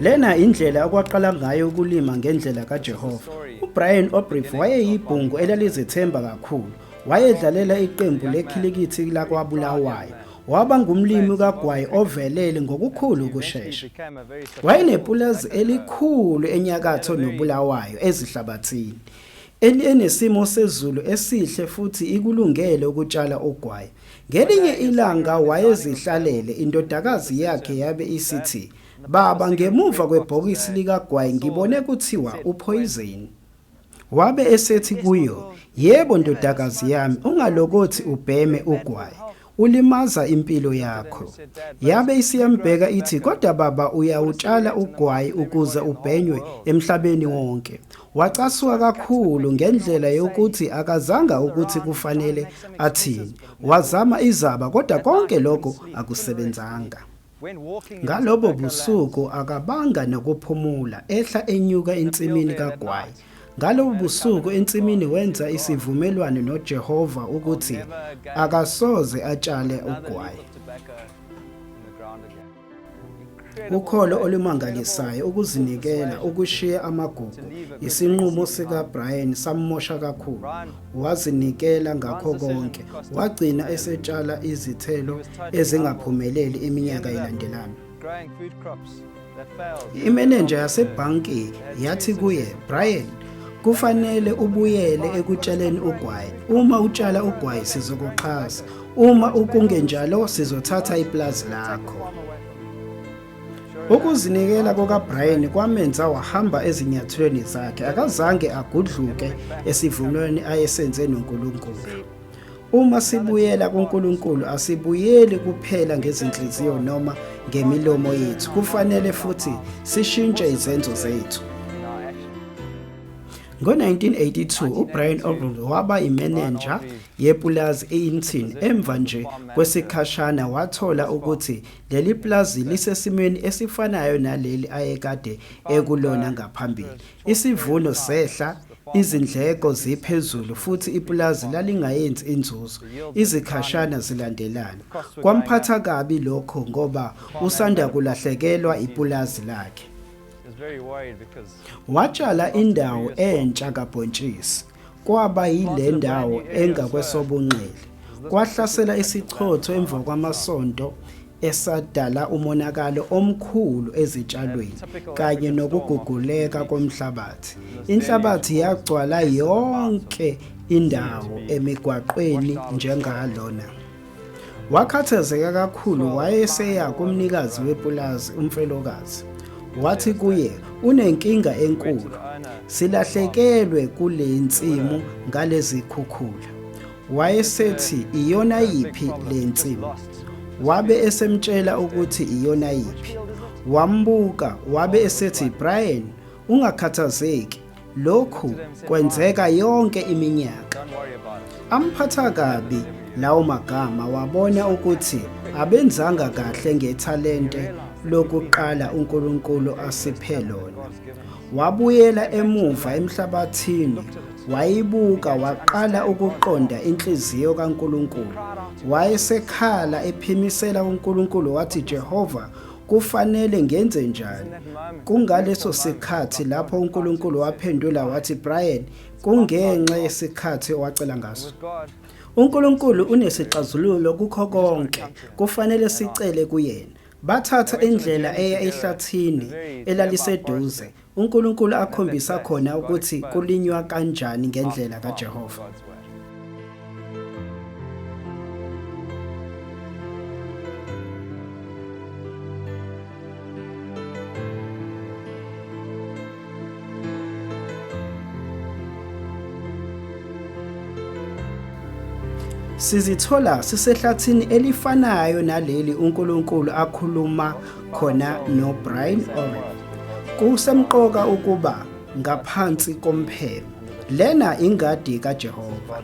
Lena indlela okwaqala ngayo ukulima ngendlela kaJehova. UBrian Obrief wayeyibhungu elalizethemba kakhulu. Wayedlalela iqembu lekhilikithi lakwaBulawayo. Waba ngumlimi kagwayi ovelele ngokukhulu ukushesha. Wayenepulazi elikhulu enyakatho noBulawayo ezihlabathini, enesimo sezulu esihle futhi ikulungele ukutshala ugwayi. Ngelinye ilanga wayezihlalele, indodakazi yakhe yabe isithi, "Baba, ngemuva kwebhokisi likagwayi ngibone kuthiwa uphoyizeni." Wabe esethi kuyo, "Yebo ndodakazi yami, ungalokothi ubheme ugwayi. Ulimaza impilo yakho." Yabe isiyambheka ithi, "Kodwa baba uyawutshala ugwayi ukuze ubhenywe emhlabeni wonke." Wacasuka kakhulu ngendlela yokuthi akazanga ukuthi kufanele athini. Wazama izaba kodwa konke lokho akusebenzanga. Ngalobo busuku akabanga nokuphumula, ehla enyuka ensimini kagwayi. Ngalobo busuku ensimini wenza isivumelwano noJehova ukuthi akasoze atshale ugwayi. Ukholo olumangalisayo, ukuzinikela, ukushiya amagugu, isinqumo sikaBrian sammosha kakhulu. Wazinikela ngakho konke, wagcina esetshala izithelo ezingaphumeleli iminyaka ilandelana. Imenenja yasebhanki yathi kuye, "Brian, kufanele ubuyele ekutshaleni ugwayi. Uma utshala ugwayi sizokuxhasa. Uma ukungenjalo sizothatha ipulazi lakho." Ukuzinikela kukaBrian kwamenza wahamba ezinyathelweni zakhe, akazange agudluke esivumelwaneni ayesenze noNkulunkulu. Uma sibuyela kuNkulunkulu asibuyeli kuphela ngezinhliziyo noma ngemilomo yethu, kufanele futhi sishintshe izenzo zethu. Ngo-1982 uBrian Ogilvie waba imenenja yepulazi e-Inton. Emva nje kwesikhashana wathola ukuthi leli pulazi lisesimweni esifanayo naleli ayekade ekulona ngaphambili. Isivuno sehla, izindleko ziphezulu futhi ipulazi lalingayenzi inzuzo izikhashana zilandelana. Kwamphatha kabi lokho ngoba usanda kulahlekelwa ipulazi lakhe. Watshala indawo entsha kabhontshisi. Kwaba yile ndawo engakwesobunxele. Kwahlasela isichotho emva kwamasonto esadala umonakalo omkhulu ezitshalweni kanye nokuguguleka komhlabathi. Inhlabathi yagcwala yonke indawo emigwaqweni njengalona. Wakhathazeka kakhulu wayeseya kumnikazi wepulazi umfelokazi. Wathi kuye, "Unenkinga enkulu. Silahlekelwe kule nsimu ngalezi khukhula." Wayesethi, "Iyona yiphi le nsimu?" Wabe esemtshela ukuthi iyona yiphi. Wambuka wabe esethi, "Brian, ungakhathazeki. Lokhu kwenzeka yonke iminyaka." Amphatha kabi lawo magama wabona ukuthi abenzanga kahle ngethalente lokuqala uNkulunkulu asiphe lona. Wabuyela emuva emhlabathini wayibuka waqala ukuqonda inhliziyo kaNkulunkulu. Wayesekhala ephimisela kuNkulunkulu wathi, "Jehova, kufanele ngenze njani?" Kungaleso sikhathi lapho uNkulunkulu waphendula wathi, "Brian, kungenxa yesikhathi owacela ngaso." UNkulunkulu unesixazululo kukho konke, kufanele sicele kuyena. Bathatha indlela eya ehlathini elaliseduze, uNkulunkulu akhombisa khona ukuthi kulinywa kanjani ngendlela kaJehova. Sizithola sisehlathini elifanayo naleli uNkulunkulu akhuluma khona noBrian Orr. Kusemqoka ukuba ngaphansi kompheme. Lena ingadi kaJehova.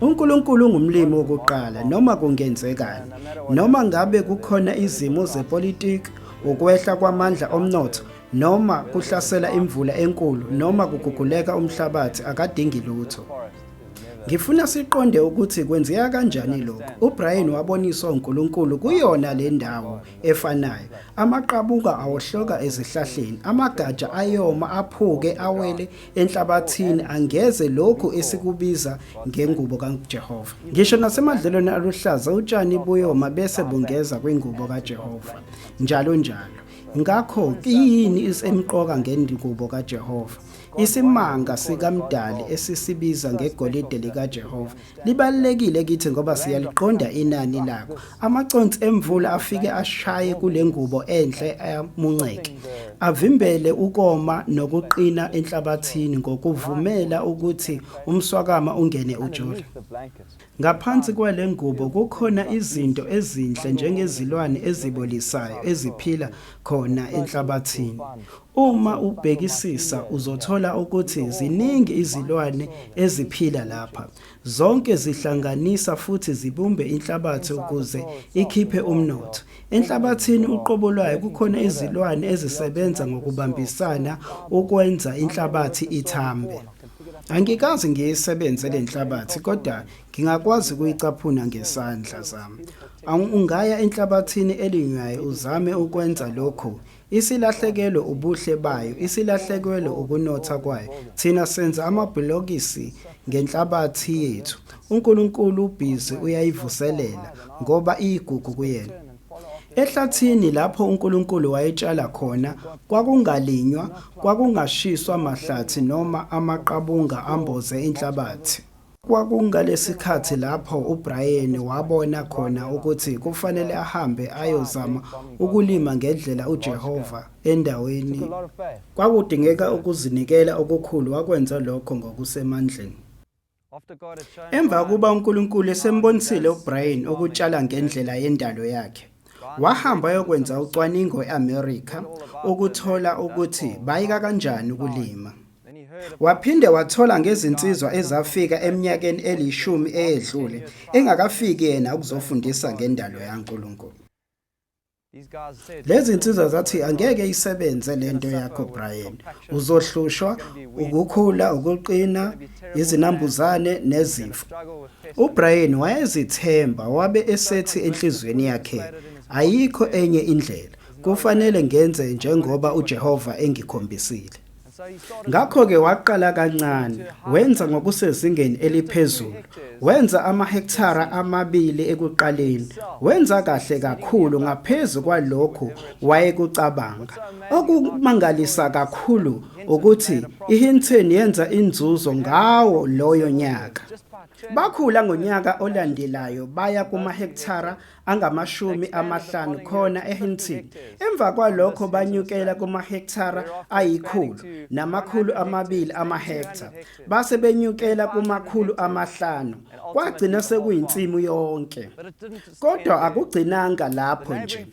UNkulunkulu ungumlimi wokuqala noma kungenzekani. Noma ngabe kukhona izimo zepolitiki, ukwehla kwamandla omnotho, noma kuhlasela imvula enkulu noma kuguguleka umhlabathi akadingi lutho. Ngifuna siqonde ukuthi kwenzeka kanjani lokhu. UBrian waboniswa uNkulunkulu kuyona le ndawo efanayo. Amaqabunga awohloka ezihlahleni, amagatsha ayoma aphuke awele enhlabathini angeze lokhu esikubiza ngengubo kaJehova. Ngisho nasemadlelweni aluhlaza utshani buyoma bese bungeza kwingubo kaJehova. Njalo njalo. Ngakho yini isemqoka ngengubo kaJehova? Isimanga sikaMdali esisibiza ngegolide likaJehova libalulekile kithi ngoba siyaliqonda inani lakho. Amaconsi emvula afike ashaye kule ngubo enhle amunceke, avimbele ukoma nokuqina enhlabathini ngokuvumela ukuthi umswakama ungene ujule. Ngaphansi kwale ngubo kukhona izinto ezinhle njengezilwane ezibolisayo eziphila khona enhlabathini. Uma ubhekisisa uzothola ukuthi ziningi izilwane eziphila lapha. Zonke zihlanganisa futhi zibumbe inhlabathi ukuze ikhiphe umnotho. Enhlabathini uqobo lwayo kukhona izilwane ezisebenza ngokubambisana ukwenza inhlabathi ithambe. Angikaze ngiyisebenze le nhlabathi kodwa ngingakwazi ukuyicaphuna ngesandla sami. Ungaya enhlabathini elinywayo uzame ukwenza lokhu. Isilahlekelwe ubuhle bayo, isilahlekelwe ukunotha kwayo. Thina senza amabhilokisi ngenhlabathi yethu. UNkulunkulu ubhizi uyayivuselela ngoba iyigugu kuyena. Ehlathini lapho uNkulunkulu wayetshala khona kwakungalinywa, kwakungashiswa mahlathi noma amaqabunga amboze inhlabathi. Kwakungalesikhathi lapho uBrian wabona khona ukuthi kufanele ahambe ayozama ukulima ngendlela uJehova endaweni. Kwakudingeka ukuzinikela okukhulu wakwenza lokho ngokusemandleni. Emva kokuba uNkulunkulu esembonisile uBrian ukutshala ngendlela yendalo yakhe, wahamba ayokwenza ucwaningo e-Amerika ukuthola ukuthi bayeka kanjani ukulima. Waphinde wathola ngezinsizwa ezafika eminyakeni elishumi eyedlule engakafiki yena ukuzofundisa ngendalo yaNkulunkulu. Lezi nsizwa zathi angeke isebenze lento yakho Brian. Uzohlushwa ukukhula, ukuqina, izinambuzane nezifo. UBrian wayezithemba wabe esethi enhliziyweni yakhe ayikho enye indlela. Kufanele ngenze njengoba uJehova engikhombisile. Ngakho-ke waqala kancane, wenza ngokusezingeni eliphezulu. Wenza amahekthara amabili ekuqaleni. Wenza kahle kakhulu ngaphezu kwalokhu wayekucabanga. Okumangalisa kakhulu ukuthi iHinton yenza inzuzo ngawo loyo nyaka. Bakhula ngonyaka olandelayo baya kumahekthara angama-50 khona eHinton. Emva kwalokho banyukela kumahekthara ayi-100 200 amahektha. Base benyukela kuma-500. Kwagcina sekuyinsimu yonke. Kodwa akugcinanga lapho nje.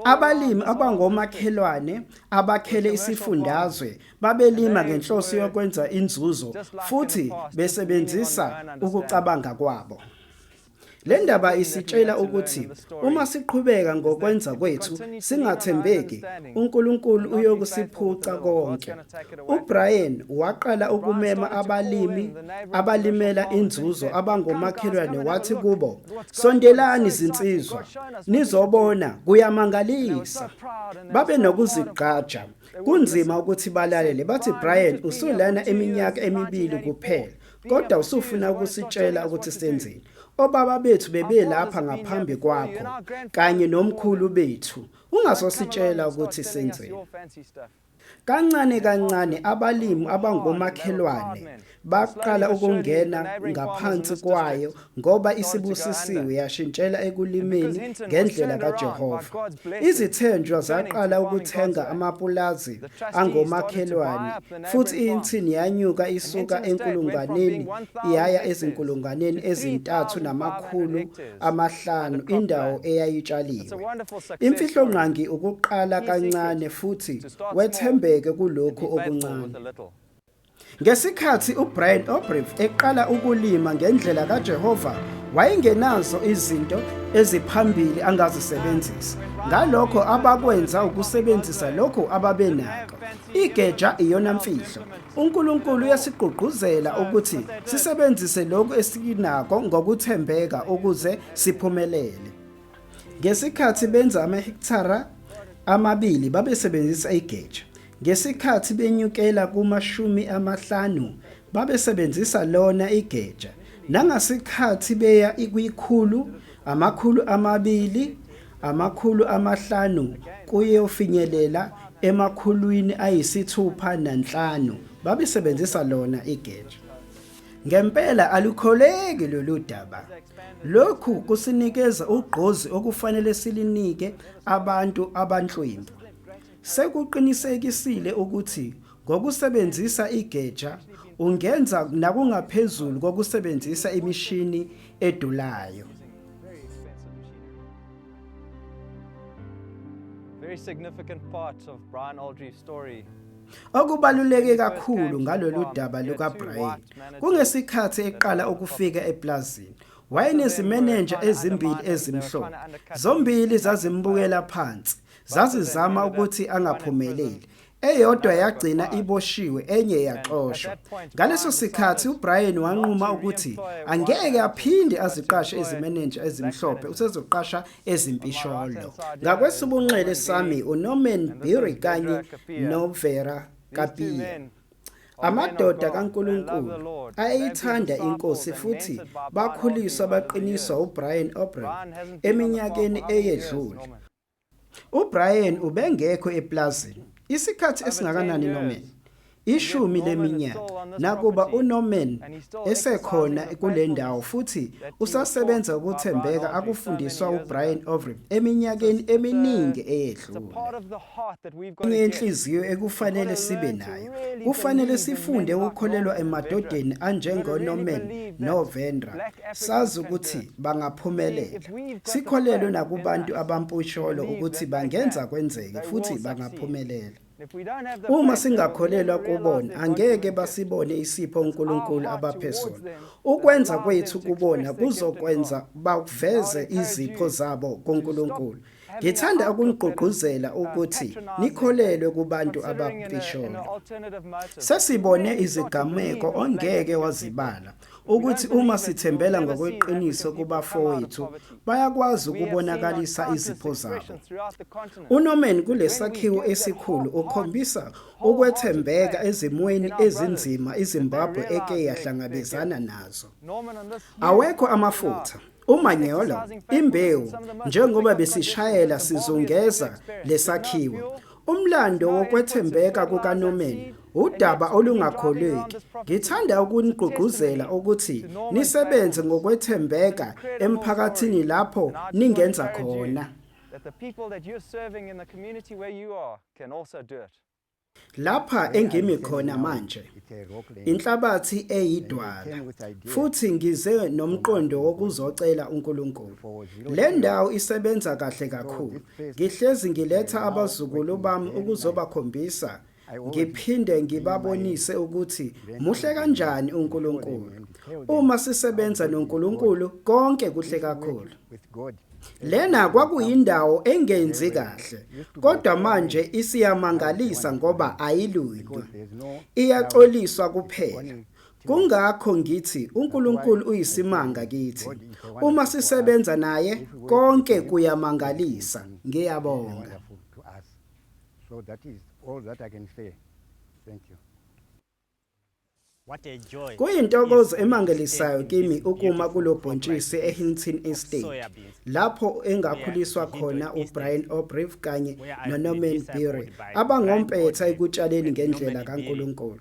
Abalimi abangomakhelwane abakhele isifundazwe babelima ngenhloso yokwenza inzuzo futhi besebenzisa ukucabanga kwabo. Le ndaba isitshela ukuthi uma siqhubeka ngokwenza kwethu singathembeki, uNkulunkulu uyokusiphuca konke. UBrian waqala ukumema abalimi abalimela inzuzo abangomakhelwane wathi kubo, "Sondelani zinsizwa, nizobona kuyamangalisa." Babe nokuzigqaja. Kunzima ukuthi balalele bathi Brian usulana iminyaka emibili kuphela kodwa usufuna ukusitshela ukuthi senzeni. Obaba bethu bebelapha ngaphambi kwakho kanye nomkhulu bethu. Ungazositshela ukuthi senzeni. Kancane kancane abalimi abangomakhelwane baqala ukungena ngaphansi kwayo ngoba isibusisiwe yashintshela ekulimeni ngendlela kaJehova. Izithenjwa zaqala ukuthenga amapulazi angomakhelwane futhi iHinton yanyuka isuka enkulungwaneni yaya ezinkulungwaneni 3,500 indawo eyayitshaliwe. Imfihlongqangi ukuqala kancane futhi wethembeke kulokhu okuncane. Ngesikhathi uBrian O'Brief eqala ukulima ngendlela kaJehova, wayengenazo izinto eziphambili angazisebenzisa. Ngalokho abakwenza ukusebenzisa lokhu ababenako. Igeja iyona mfihlo. UNkulunkulu uyasigqugquzela ukuthi sisebenzise lokhu esinako ngokuthembeka ukuze siphumelele. Ngesikhathi benza amahekthara amabili babesebenzisa igeja. Ngesikhathi benyukela kuma-50 babesebenzisa lona igeja. Nangasikhathi beya kwikhulu, 200, 500 kuyofinyelela 605 babesebenzisa lona igeja. Ngempela alukholeki lolu daba. Lokhu kusinikeza ugqozi okufanele silinike abantu abanhlwempu. Sekuqinisekisile ukuthi ngokusebenzisa igeja ungenza nakungaphezulu kokusebenzisa imishini edulayo. Very significant part of Brian Oldreive's story. Okubaluleke kakhulu ngalolu daba lukaBrian kungesikhathi eqala ukufika eplazini wayenezimenenja ezimbili ezimhlophe zombili zazimbukela phansi zazizama ukuthi angaphumeleli eyodwa yagcina iboshiwe enye yaxoshwa ngaleso sikhathi uBrian wanquma ukuthi angeke aphinde aziqashe izimenenja ezimhlophe usezoqasha ezimpisholo ngakwesobunxele sami uNorman Beery kanye noVera Kapia Amadoda kaNkulunkulu ayeyithanda iNkosi futhi bakhuliswa baqiniswa uBrian Aubrey eminyakeni eyedlule. UBrian ubengekho eplazini isikhathi esingakanani Norman? Ishumi leminyaka. Nakuba uNorman esekhona kule ndawo futhi usasebenza ukuthembeka akufundiswa uBrian Overy eminyakeni eminingi eyedlule. Enye yenhliziyo ekufanele sibe nayo. Kufanele sifunde ukukholelwa emadodeni anjengoNorman noVendra, sazi ukuthi bangaphumelela. Sikholelwe nakubantu abampusholo ukuthi bangenza kwenzeke futhi bangaphumelela. Uma singakholelwa kubona, angeke basibone isipho uNkulunkulu abaphe sona. Ukwenza kwethu kubona kuzokwenza baveze izipho zabo kuNkulunkulu. Ngithanda ukunigqugquzela ukuthi nikholelwe kubantu abampisholo. Sesibone izigameko ongeke wazibala ukuthi uma sithembela ngokweqiniso kubafowethu bayakwazi ukubonakalisa izipho zabo. UNorman kulesakhiwo esikhulu ukhombisa ukwethembeka ezimweni ezinzima iZimbabwe eke yahlangabezana nazo. Awekho amafutha, umanyolo, imbewu njengoba besishayela sizungeza lesakhiwo. Umlando wokwethembeka kukaNorman udaba olungakholweki. Ngithanda ukunigqugquzela ukuthi nisebenze ngokwethembeka emphakathini lapho ningenza khona. That the people that you're serving in the community where you are can also do it. Lapha engimi khona manje inhlabathi eyidwala futhi ngize nomqondo wokuzocela uNkulunkulu. Le ndawo isebenza kahle kakhulu. Ngihlezi ngiletha abazukulu bami ukuzobakhombisa ngiphinde ngibabonise ukuthi muhle kanjani uNkulunkulu. Uma sisebenza noNkulunkulu konke kuhle kakhulu. Lena kwakuyindawo engenzi kahle, kodwa manje isiyamangalisa ngoba ayilungwa. Iyaxoliswa kuphela. Kungakho ngithi uNkulunkulu uyisimanga kithi. Uma sisebenza naye konke kuyamangalisa. Ngiyabonga. So that is all that I can say. Thank you. Kuyintokozo emangalisayo kimi ukuma kulo bhontshisi eHinton Estate, lapho engakhuliswa khona uBrian Obrief kanye noNorman Beery, abangompetha ekutshaleni ngendlela kaNkulunkulu.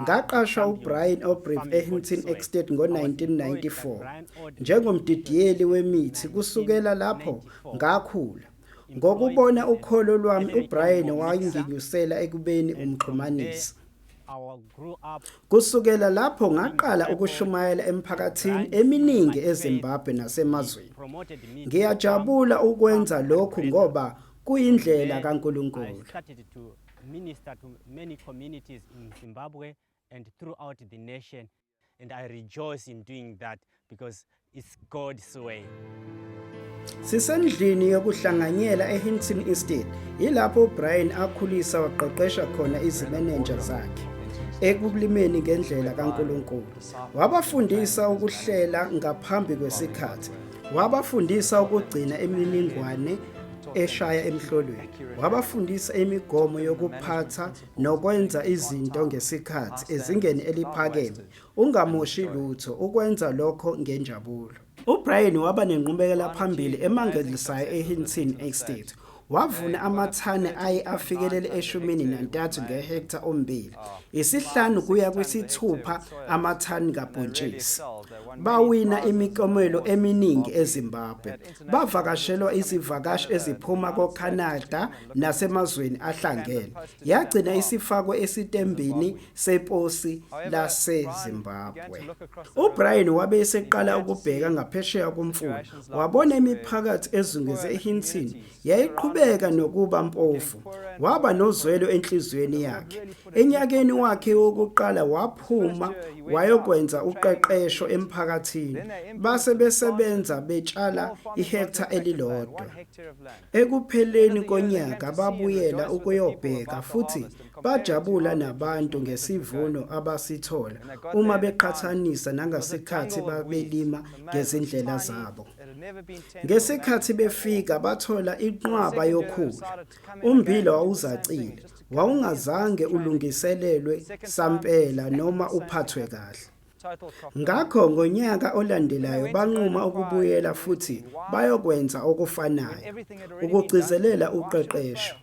Ngaqashwa uBrian Obrief eHinton Estate ngo-1994 njengomdidiyeli wemithi kusukela lapho ngakhula. Ngokubona ukholo lwami uBrian wanginyusela ekubeni umxhumanisi. Kusukela lapho ngaqala ukushumayela emphakathini eminingi eZimbabwe nasemazweni. Ngiyajabula ukwenza lokhu ngoba kuyindlela kaNkulunkulu. And I rejoice in doing that because it's God's way. Sisendlini yokuhlanganyela eHinton Estate, yilapho uBrian akhulisa waqeqesha khona izimenenja zakhe ekulimeni ngendlela kaNkulunkulu. Wabafundisa ukuhlela ngaphambi kwesikhathi, wabafundisa ukugcina imininingwane eshaya emhlolweni, wabafundisa imigomo yokuphatha nokwenza izinto ngesikhathi ezingeni eliphakeme, ungamoshi lutho, ukwenza lokho ngenjabulo. UBrian waba nenqubekela phambili emangalisayo eHinton Estate. Wavuna amathani aye afikelele 13 ngehektha ommbila, isihlanu kuya kwisithupha amathani kabhontshisi. Bawina imiklomelo eminingi eZimbabwe. Bavakashelwa izivakashi eziphuma koCanada nasemazweni ahlangene. Yagcina isifakwe esitembini seposi laseZimbabwe. UBrian wabe eseqala ukubheka ngaphesheya komfula, wabona imiphakathi ezungeze iHinton yayiqhubeka nokuba mpofu. Waba nozwelo enhliziyweni yakhe. Enyakeni wakhe wokuqala waphuma wayokwenza uqeqesho emphakathini, base besebenza betshala ihektha elilodwa. Ekupheleni konyaka babuyela ukuyobheka futhi bajabula nabantu ngesivuno abasithola uma beqhathanisa nangesikhathi babelima ngezindlela zabo. Ngesikhathi befika bathola inqwaba yokhula. Ummbila wawuzacile, wawungazange ulungiselelwe sampela noma uphathwe kahle. Ngakho ngonyaka olandelayo banquma ukubuyela futhi bayokwenza okufanayo, ukugcizelela uqeqesho.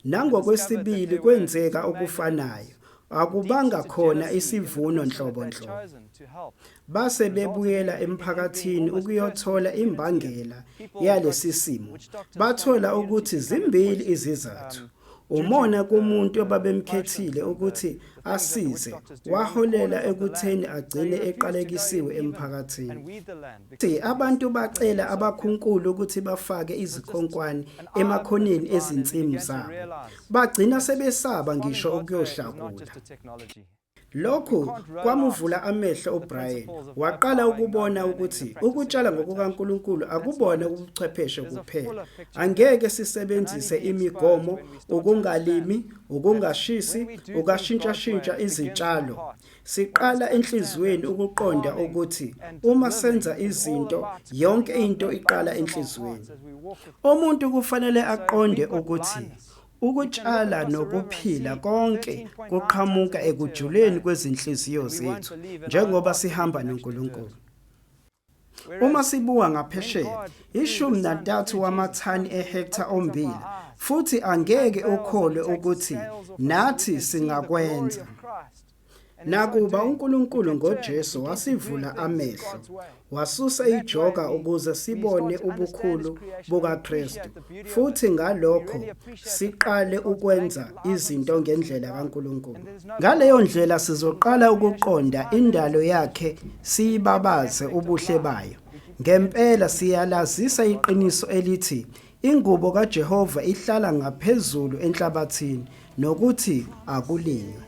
Nangokwesibili kwenzeka okufanayo, akubanga khona isivuno nhlobo nhlobo. Base bebuyela emphakathini ukuyothola imbangela yalesi simo. Bathola ukuthi zimbili izizathu. Umona kumuntu ababemkhethile ukuthi asize waholela ekutheni agcine eqalekisiwe emphakathini. Abantu bacela abakhunkuli ukuthi bafake izikhonkwane emakhoneni ezinsimu zabo. Bagcina sebesaba ngisho ukuyohlakula. Lokhu kwamuvula amehlo uBrian, waqala ukubona ukuthi ukutshala ngokukaNkulunkulu akubona ubuchwepheshe kuphela. Angeke sisebenzise imigomo, ukungalimi, ukungashisi, ukashintshashintsha izitshalo. Siqala enhliziyweni ukuqonda ukuthi uma senza izinto, yonke into iqala enhliziyweni. Umuntu kufanele aqonde ukuthi Ukutshala nokuphila konke kuqhamuka ekujuleni kwezinhliziyo zethu njengoba sihamba noNkulunkulu. Uma sibuka ngaphesheya, 13 wamathani ehektha ommbila, futhi angeke ukholwe ukuthi nathi singakwenza. Nakuba uNkulunkulu ngoJesu wasivula amehlo, wasusa ijoka ukuze sibone ubukhulu bukaKristu futhi ngalokho siqale ukwenza izinto ngendlela kaNkulunkulu. Ngaleyo ndlela sizoqala ukuqonda indalo yakhe siyibabaze ubuhle bayo. Ngempela siyalazisa iqiniso elithi Ingubo kaJehova ihlala ngaphezulu enhlabathini nokuthi akulinywa.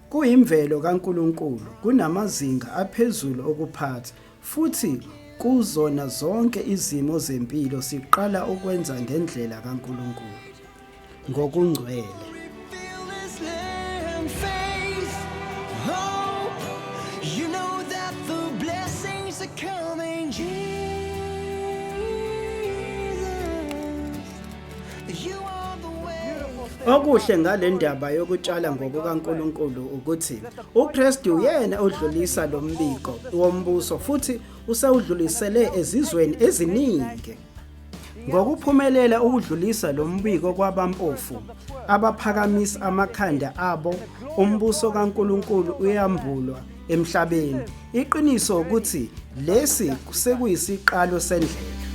Kuyimvelo kaNkulunkulu, kunamazinga aphezulu okuphatha, futhi kuzona zonke izimo zempilo siqala ukwenza ngendlela kaNkulunkulu ngokungcwele. Okuhle ngale ndaba yokutshala ngokukaNkulunkulu ukuthi uKristu uyena odlulisa lo mbiko wombuso futhi usewudlulisele ezizweni eziningi. Ngokuphumelela ukudlulisa lo mbiko kwabampofu abaphakamisa amakhanda abo, umbuso kaNkulunkulu uyambulwa emhlabeni. Iqiniso ukuthi lesi sekuyisiqalo sendlela.